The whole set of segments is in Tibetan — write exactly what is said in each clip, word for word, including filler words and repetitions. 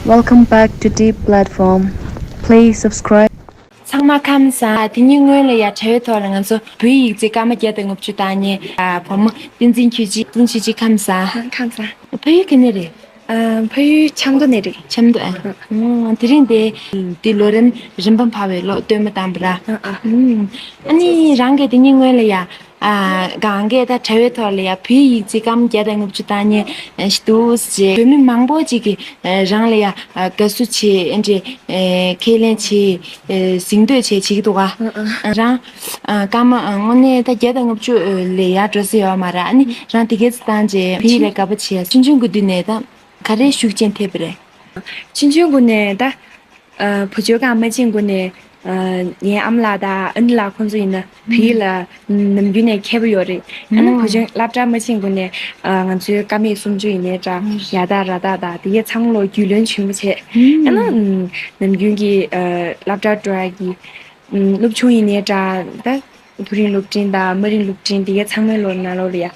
Welcome back to Deep Platform. Please subscribe. ཚང་མ་ཁམས་བཟང་། དེ་ཉིན་སྔོན་ལ་ཡ་དྲ་བའི་ཐོག་ལ་ང་ཚོ་བོད་ཡིག་རྩིས་སྐར་མ་བརྒྱ་དང་ལྔ་བཅུ་བཏང་མཁན་ཨ་བུ་མོ་བསྟན་འཛིན་ཆོས་སྐྱིད། བསྟན་འཛིན་ཆོས་སྐྱིད་ཁམས་བཟང་། ཁམས་བཟང་། བོད་ཡིག་ག་ནས་རེད། ཨ། ཕ་ཡུལ་ཆབ་མདོ་ནས་རེད། ཆབ་མདོ་ཨ། ཨ། ཨོ། དེ་རིང་དེ་དེ་ལོ་རིམ་རིམ་པ་འཕར་བའི་ལོ་སྟོན་མོ་བཏང་བ་ར། ཨ་ཨ། ཨ་ནི་རང་གིས་དེ་ཉིན་སྔོན་ལ་ཡ། ཨ། གང་གས་ད་དྲ་བའི་ཐོག་ལ་ཡ་བོད་ཡིག་རྩིས་སྐར་མ་བརྒྱ་དང་ལྔ་བཅུ་བཏང་མཁན་ཞིག་འདུག་ཟེར། བོད་མི་མང་པོ་ཅིག་གིས་རང་ལ་ཡ་དགའ་བསུ་བྱེད། ཨེ་འདྲས་ཁས་ལེན་བྱེད། གཟེངས་བསྟོད་བྱེད་བྱེད་ཀྱི་འདུག་ག་ཨ་ཨ། རང་སྐར་མ་དངོས་གནས་ད་བརྒྱ་དང་ལྔ་བཅུ་ལས་ཡར་འགྲོ་ས་ཡོད་མ་རེད། ཨ་ནི་རང་དེ་གས་བཏང་རྗེས་བོད་ཡིག་ལ་དགའ་པོ་བྱེད། ཆུང་ཆུང་གི་དུས་ནས་ད་ག་རེ་ཤུགས་རྐྱེན་ཐེབས་པ་རེད། ཆུང་ཆུང་གུན་ནས་ད། ཨ། བུ་བཅོལ་ཁང་མ་ཕྱིན་གུན་ནས། ཨ། ངའི་ཨ་མ་ལགས་དང་ཨ་ནེ་ལགས་ཁོང་ཚོ་ཡིན་ན་བོད་ཡིག་ལ་ནམ་རྒྱུན་ནས་མཁས་པོ་ཡོད་རེད། ཨ་ནི་ཨ། བུ་ཆུང་སློབ་གྲྭ་མ་ཕྱིན་གུན་ནས། ཨ། ང་ཚོའི་ཀ་མད་སུམ་ཅུ་ཡིན་ནའི་འདྲ། ཨ། ཡ་དག་ར་དག་དང་དེ་གའི་ཚང་མ་ལོ་རྒྱུས་ལོན་ཆེན་པོ་བྱས། ཨ། ཨ་ནི་ནམ་རྒྱུན་གྱི། ཨ། སློབ་གྲྭ་འགྲོ་ཡ་གི། ཨ། སློབ་ཆུང་ཡིན་ནའི་འདྲ། ད་མཐོ་རིམ་སློབ་འབྲིང་དང་དམའ་རིམ་སློབ་འབྲིང་དེ་གའི་ཚང་མའི་ལོ་ནང་ལོགས་ལ་ཡ་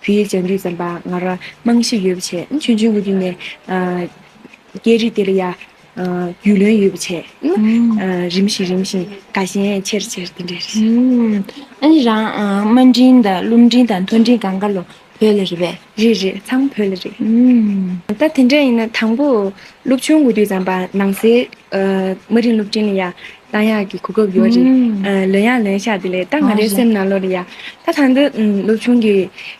བོད་ཡིག་སྦྱང་དུས་ཙམ་པ་ང་རང་རྨང་གཞི་ཡོད་པ་བྱས། ཨ། ཆུང་ཆུང་གི་དུས་ནས། ཨ། སྐད་རིགས་དེ་ལ་ཡ། ཨ། རྒྱུས་ལོན་ཡོད་པ་བྱས། ཨ། ཨ། རིམ་བཞིན་རིམ་བཞིན་དགའ་ཞེན་ཆེར་ཆེར་དེ་འདྲ་རེད། ཨ། ཨ་ནི་རང་། ཨ། དམའ་འབྲིང་དང་སློབ་འབྲིང་དང་མཐོ་འབྲིང་གང་ག་ལོ་བོད་ལ་རེད་པས། རེད་རེད། ཚང་མ་བོད་ལ་རེད། ཨ། ད་དེ་འདྲ་ཡིན་ན་དང་པོ་སློབ་ཆུང་དགོས་དུས་ཙམ་པ་ནང་སའི། ཨ། དམའ་རིམ་སློབ་འབྲིང་ལ་ཡ་བཏང་ཡག་གི་གོ་སྐབས་ཡོད་རེད། ཨ། ལོན་ཡག་ལོན་ཤག་དེ་ལས་ད་ང་རའི་སེམས་ནང་ལོགས་ལ་ཡ། ད་ད་ལྟ། ཨ། སློབ་ཆུང་གི།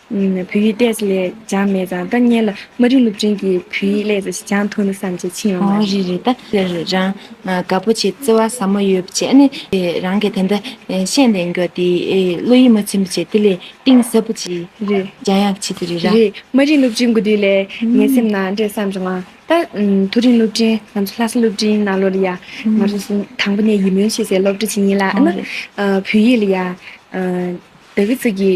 ཨ། བོད་ཡིག་ཏོག་ཙམ་ལས་སྦྱངས་མེད་ཙང་། ད་སྔོན་ལ་དམའ་རིམ་སློབ་འབྲིང་གི་བོད་ཡིག་ལས་ཙམ་ཞིག་སྦྱང་ཐུབ་ན་བསམ་བྱས་ཕྱིན་ཡོད་མ་རེད། རེད་རེད། ད་རང་དགའ་པོ་བྱེད། བརྩེ་བ་ཟབ་མོ་ཡོད་པ་བྱས། ཨ་ནི་རང་གིས་ད་ལྟ་ཤེས་ལྡན་རྒྱུ་དེ་བློ་ཡིད་མ་ཚིམ་པ་བྱས། དེ་ལས་གཏིང་ཟབ་པོ་ཅིག་རེད། སྦྱང་ཡག་ཆེད་དུ་རེད་ར། རེད། དམའ་རིམ་སློབ་འབྲིང་དགོས་དུས་ལས་ངའི་སེམས་ནང་འདྲ་བསམ་བྱུང་ང་། ད། ཨ། མཐོ་རིམ་སློབ་འབྲིང་། ང་ཚོ་ལྷ་ས་སློབ་འབྲིང་ནང་ལོགས་ལ་ཡ། ང་ཚོ་དང་པོ་ནས་ཡིད་སྨོན་བྱེད་སའི་སློབ་གྲྭ་ཅིག་ཡིན་ལ། ཨ་ནི། ཨ། བོད་ཡིག་ལ་ཡ། ཨ། ད་ག་ཙམ་གྱི་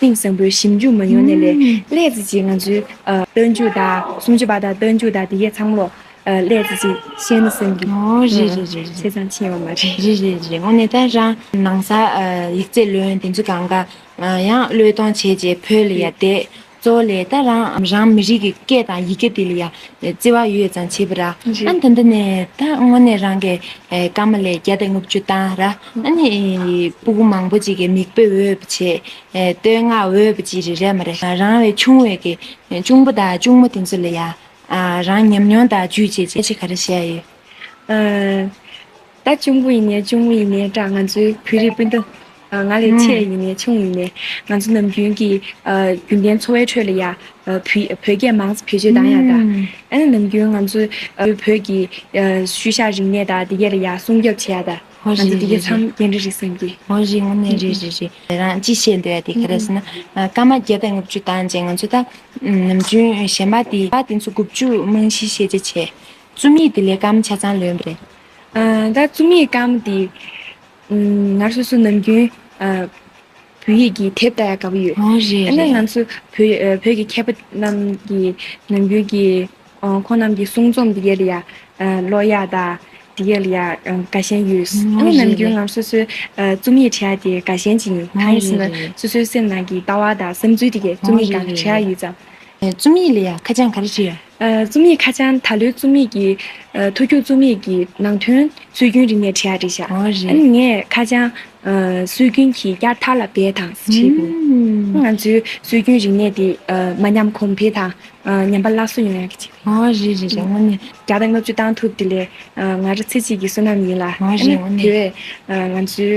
གཏིང་ཟབ་པོའི་ཞིབ་འཇུག་མ་མྱོང་ནའི་ལས། ཨ། ལས་ཙམ་ཅིག་ང་ཚོའི། ཨ། རྟགས་འཇུག་དང་སུམ་ཅུ་པ་དང་རྟགས་འཇུག་དང་དེ་གའི་ཚང་མ་ལོ། ཨ། ལས་ཙམ་ཅིག་ཤེས་ན་བསམ་གྱི། ཨོ། རེད་རེད་རེད་རེད། བྱས་ཙང་ཕྱིན་ཡོད་མ་རེད། རེད་རེད་རེད། དངོས་གནས་ད་རང་ནང་ས། ཨ། ཡིག་ཚད་ལོན་དེ་ཚོ་གང་ག་ཡང་བློས་གཏོང་བྱས་རྗེས་བོད་ལ་ཡ་བསྡད། གཙོ་བོ་ལས་ད་རང་རང་མི་རིགས་ཀྱི་སྐད་དང་ཡི་གེ་དེ་ལ་ཡ་བརྩེ་བ་ཡོད་ཙང་བྱས་པ་ར། རེད། ཨ། ད་ལྟ་ནས་ད་དངོས་གནས་རང་གིས། ཨེ། སྐར་མ་ལས་བརྒྱ་དང་ལྔ་བཅུ་བཏང་ར། ཨ་ནི་སྤུ་གུ་མང་པོ་ཅིག་གི་མིག་དཔེ་འོས་པ་བྱས། ཨེ། བསྟོད་བསྔགས་འོས་པ་ཅིག་རེད་རེད་མ་རེད། རང་བའི་ཆུང་བའི་གི་གཅུང་པོ་དང་གཅུང་མོ་དེ་ཚོ་ལ་ཡ། ཨ། རང་ཉམས་མྱོང་དང་བརྒྱུད་བྱས་བྱས་ཅིག་ག་རེ་བཤད་ཡོད། ཨ། ད་གཅུང་པོ་ཡིན་ནའི་གཅུང་མོ་ཡིན་ནའི་འདྲ། ང་ཚོའི་བོད་རིགས་སྤུན་ཟླ། ཨ། ང་ལས་ཆེ་ཡིན་ནའི་ཆུང་ཡིན་ནའི་ང་ཚོ་ནམ་རྒྱུན་གྱི། ཨ། རྒྱུན་ལྡན་འཚོ་བའི་ཁྲོད་ལ་ཡ། ཨ། བོད་བོད་སྐད་མང་ཙམ་བེད་སྤྱོད་བཏང་ཡ་དང་། ཨ་ནི་ནམ་རྒྱུན་ང་ཚོའི། ཨ། བོད་ཀྱི། ཨ། ཤུལ་བཞག་རིག་གནས་དང་དེ་གས་ལ་ཡ་སྲུང་སྐྱོབ་བྱེད་ཡ་དང་། ཨོ། ང་ཚོ་རེད་དེ་གས་རེད་ཚང་རེད། འགན་འཁྲི་རེད་བསམ་གི། ཨོ། རེད། དངོས་གནས་རེད་རེད་རེད། རང་ཅི་བཤད་འདོད་ཡ་དེ་ག་རེ་ཟེར་ན། ཨ། སྐར་མ་བརྒྱ་དང་ལྔ་བཅུ་བཏང་རྗེས་ང་ཚོ་ད་ནམ་རྒྱུན་གཞན་པ་དེ་པ་དེ་ཚོ་དགུ་བཅུ་རྨང་གཞི་ཤེས་བྱ་བྱས། རྩོམ་ཡིག་དེ་ལས་སྐར་མ་ཆ་ཚང་ལོན་པ་རེད། ཨ། ད་རྩོམ་ཡིག་སྐར་མ་དེ། ཨ། ང་རང་སོ་སོ་ནམ་རྒྱུན། ཨ། བོད་ཡིག་གི་དེབ་ལྟ་ཡ་དགའ་པོ་ཡོད། ཨོ། རེད་ཨ་ནི་རེད། ང་ཚོ་བོད། ཨ། བོད་ཀྱི་མཁས་པ་རྣམས་ཀྱི་ནམ་རྒྱུན་གྱི། ཨ། ཁོང་རྣམས་ཀྱི་གསུང་རྩོམ་འདི་གས་ལ་ཡ། ཨ། ཀློག་ཡ་དང་འདི་གས་ལ་ཡ། ཨ། དགའ་ཞེན་ཡོད། ཨོ། ཨ་ནི་ནམ་རྒྱུན། རེད་རེད། ང་རང་སོ་སོའི། ཨ། རྩོམ་ཡིག་བྲིས་ཡ་དེ་དགའ་ཞེན་ཅིག་ཡིན། ཨོ། གང་ཡིན་ཟེར་ན། རེད་རེད། སོ་སོའི་སེམས་ནང་གི་ལྟ་བ་དང་བསམ་ཚུལ་དེ་གས་རྩོམ་ཡིག་སྒང་ལ་བྲིས་ཡ་ཡོད་ཙང་། ཨོ། རེད་རེད། ཨ། རྩོམ་ཡིག་ལ་ཡ་ཁ་བྱང་ག་རེ་བྲིས་ཡ། ཨ། རྩོམ་ཡིག་ཁ་བྱང་། ད་ལོའི་རྩོམ་ཡིག་གི། ཨ། མཐོ་རྒྱུགས་རྩོམ་ཡིག་གི་ནང་དོན་སྲོལ་རྒྱུན་རིག་གནས་བྲིས་ཡ་བྲིས་ཤག་ཨོ། རེད། ཨ་ནི་ངས་ཁ་བྱང་། ཨ། སྲོལ་རྒྱུན་གྱིས་བསྐྱར་དར་ལ་འབད་དང་ཟེར་བྲིས་འདུག་ཨུམ། ང་ཚོའི་སྲོལ་རྒྱུན་རིག་གནས་དེ། ཨ། མ་ཉམས་གོང་འཕེལ་དང་། ཨ། ཉམས་པ་སླར་གསོ་ཡོང་ཡ་གི་ཆེད། ཨོ། རེད་རེད་རེད། དངོས་གནས། བརྒྱ་དང་ལྔ་བཅུ་བཏང་ཐུབ་དེ་ལས། ཨ། ང་རང་ཚེ་གཅིག་གི་བསོད་ནམས་ཡིན་ལ། ཨོ། ཨ་ནི། རེད། དངོས་གནས། དེ་བས། ཨ། ང་ཚོའི།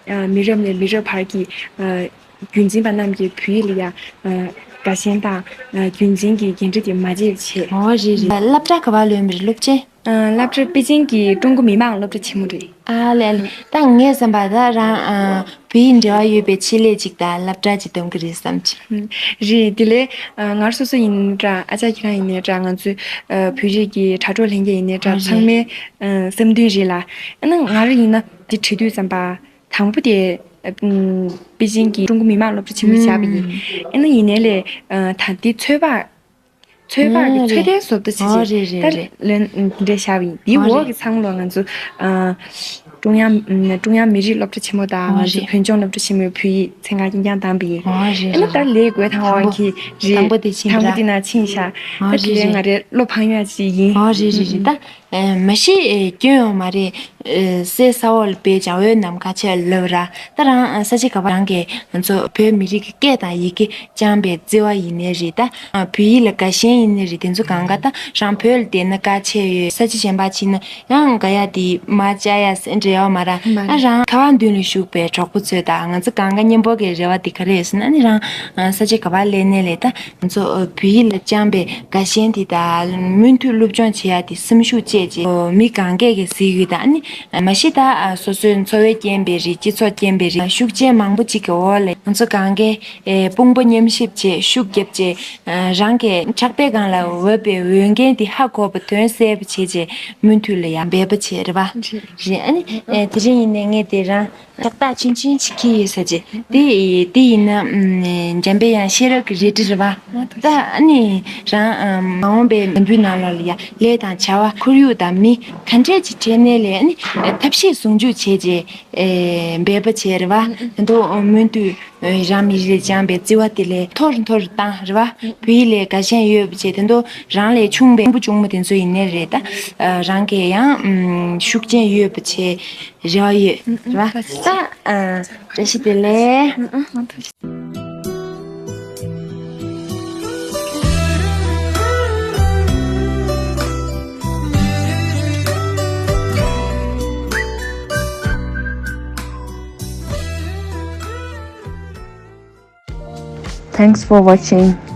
ཨ། ཨ། མི་རབས་ནས་མི་རབས་བར་གྱི། ཨ། རྒྱུན་འཛིན་པ་རྣམས་ཀྱིས་བོད་ཡིག་ལ་ཡ། ཨ། དགའ་ཞེན་དང་། ཨ། རྒྱུན་འཛིན་གྱི་འགན་འཁྲི་དེ་མ་བརྗེད་པ་བྱེད། ཨོ། རེད་རེད། སློབ་གྲྭ་ག་པར་ལོན་པ་རེད། སློབ་ཆེན། ཨ། སློབ་གྲྭ་པེ་ཅིང་གི་ཀྲུང་གོ་མི་དམངས་སློབ་གྲྭ་ཆེན་མོ་རེད། ཨ་ལེ་ཨ་ལེ། ད་ངས་བསམ་པ་ད་རང་། ཨ། བོད་ཡིག་འབྲེལ་བ་ཡོད་པའི་ཆེད་ལས་ཅིག་དང་སློབ་གྲྭ་ཅིག་འདེམ་གི་རེད་བསམ་གྱི། རེད། དེ་ལས། ཨ། ང་རང་སོ་སོ་ཡིན་ནའི་འདྲ། ཨ་ཅག་ཁྱེད་རང་ཡིན་ནའི་འདྲ། ང་ཚོའི། ཨ། བོད་རིགས་ཀྱི་དྲ་གྲོགས་ལྷན་རྒྱས་ཡིན་ནའི་འདྲ། ཨ། རེད། ཚང་མའི། ཨ། བསམ་འདུན་རེད་ལ། ཨ་ནི་ང་རང་ཡིན་ན་འདི་བྲིས་དུས་ཙམ་པ། དང་པོ་དེ། ཨ། ཨམ། པེ་ཅིང་གི་ཀྲུང་གོ་མི་དམངས་སློབ་གྲྭ་ཆེན་མོ་བཞག་པ་ཡིན། ཨ་ནི་ཡིན་ནའི་ལས། ཨ། ད་འདི་ཚོད་དཔག་ཚོད་དཔག་གི། ཨ། ཚོད་ལྟའི་བཟོ་ལྟ་བྱེད་ཨོ། བྱེད། རེད་རེད་ད་རེད། ལོན་འདི་འདྲ་བཞག་པ་ཡིན། འདིའི། ཨོ། འོག་རེད། གི་ཚང་མ་ལོ་ང་ཚོ། ཨ། ཀྲུང་དབྱང་ཀྲུང་དབྱང་མི་རིགས་སློབ་གྲྭ་ཆེན་མོ་དང་ང་ཚོ་བོད་ལྗོངས་སློབ་གྲྭ་ཆེན་མོའི་བོད་ཡིག་ཚན་ཁག་རྐྱང་རྐྱང་བདམས་པ་ཡིན། ཨ་ལ་ད་ལས་དགོས་དང་བ་གི་རེད། དང་པོ་དེ་ཕྱིན་དང་པོ་དེ་ན་ཕྱིན་ཤག་ད་དེ་རིང་ང་རེ་བློ་ཕངས་ཡ་ཅིག་ཡིན། ཨ་རེད་རེད་རེད། ད་མ་གཞི་སྐྱོན་ཡོད་མ་རེད། གསེར་ས་འོག་ལ་དཔེ་བྱ་བའི་ནམ་མཁའ་ཆེ་ལབ་ར། ད་རང་ས་ཆ་ག་པ་རང་གི་ང་ཚོ་བོད་མི་རིགས་ཀྱི་སྐད་དང་ཡི་གེ་སྦྱངས་པའི་བརྩེ་བ་ཡིན་ནའི་རེད། ད་བོད་ཡིག་ལ་དགའ་ཞེན་ཡིན་ནའི་རེད། དེ་ཚོ་གང་ག་ད་རང་བོད་ལ་བསྡད་ན་དགའ་ཆེ་ཡོད། ས་ཆ་གཞན་པ་ཕྱིན་ན་ཡང་དགའ་ཡ་དེ་མ་བཅའ་ཡ་སེ་འབྲེལ་བ་མ་ར། ཨ་རང་ཁ་བ་མདུན་ལ་བཞུགས་པའི་གྲོགས་པོ་ཚོས་ད་ང་ཚོ་གང་ག་མཉམ་པོ་གི་རེ་བ་དེ་ག་རེ་ཡོད་ཟེར་ན་ནི་རང་ས་ཆ་ག་པ་སླེབས་ནའི་ལས་ད་ང་ཚོ་བོད་ཡིག་ལ་སྦྱངས་པའི་དགའ་ཞེན་དེ་ད་མུ་མཐུད་སློབ་སྦྱོང་བྱེད་ཡ་དེ་སེམས་ཤུགས་བཅས་རྗེས་མི་གང་གས་ཀྱི་གཟིགས་ཡོད། ད་ནི་མ་གཞི་ད་སོ་སོའི་འཚོ་བའི་རྐྱེན་པས་རེད། སྤྱི་ཚོགས་རྐྱེན་པས་རེད། ཤུགས་རྐྱེན་མང་པོ་ཅིག་གི་འོག་ལ་ང་ཚོ་གང་གས་དཔུང་པ་མཉམ་གཤིབ་བྱས་ཤུགས་རྒྱབ་བྱས་རང་གི་ཕྲག་པའི་སྒང་ལ་འོས་པའི་འོས་འགན་དེ་ཧ་གོ་བ་དོན་གསལ་པོ་བྱས་རྗེས་མུ་མཐུད་ལ་ཡང་འབད་པ་བྱས་རེད་བ། རེད། ཨ་ནི་དེ་རིང་ཡིན་ནའི་ངས་དེ་རང་ཏག་ཏག་ཆུང་ཆུང་ཅིག་ཁྱེར་ཡོད་ས་ཅིག་དེ་དེ་ཡིན་ན་འཇམ་པའི་དབྱངས་ཤེས་རབ་ཀྱི་རལ་གྲི་རེད་བ། ད་ཨ་ནི་རང་མ་འོངས་པའི་ལམ་བུའི་ནང་ལོགས་ལ་ཡ་ལས་དང་བྱ་བ་ཁོར་ཡུག་དང་མི་ག་འདྲས་ཅིག་འཕྲད་ནའི་ལས་ཨ་ནི་ཐབས་ཤེས་ཟུང་འཇུག་བྱས་རྗེས་འབད་པ་བྱས་རེད་བ། ད་དུང་མུ་མཐུད་རང་མི་རིགས་ལ་སྦྱངས་པའི་བརྩེ་བ་དེ་ལས་མཐོ་རུ་མཐོ་རུ་བཏང་རེད་བ། བོད་ཡིག་ལ་དགའ་ཞེན་ཡོད་པ་བྱས། ད་དུང་རང་ལས་ཆུང་བའི་ཕྲུ་གུ་ཆུང་མ་དེ་ཚོ་ཡིན་ནའི་རེད། ད་རང་གིས་ཡང་ཤུགས་རྐྱེན་ཡོད་པ་བྱས། རེ་བ་ཡོད་རེད་བ། ད་བཀྲ་ཤིས་བདེ་ལེགས། Thanks for watching.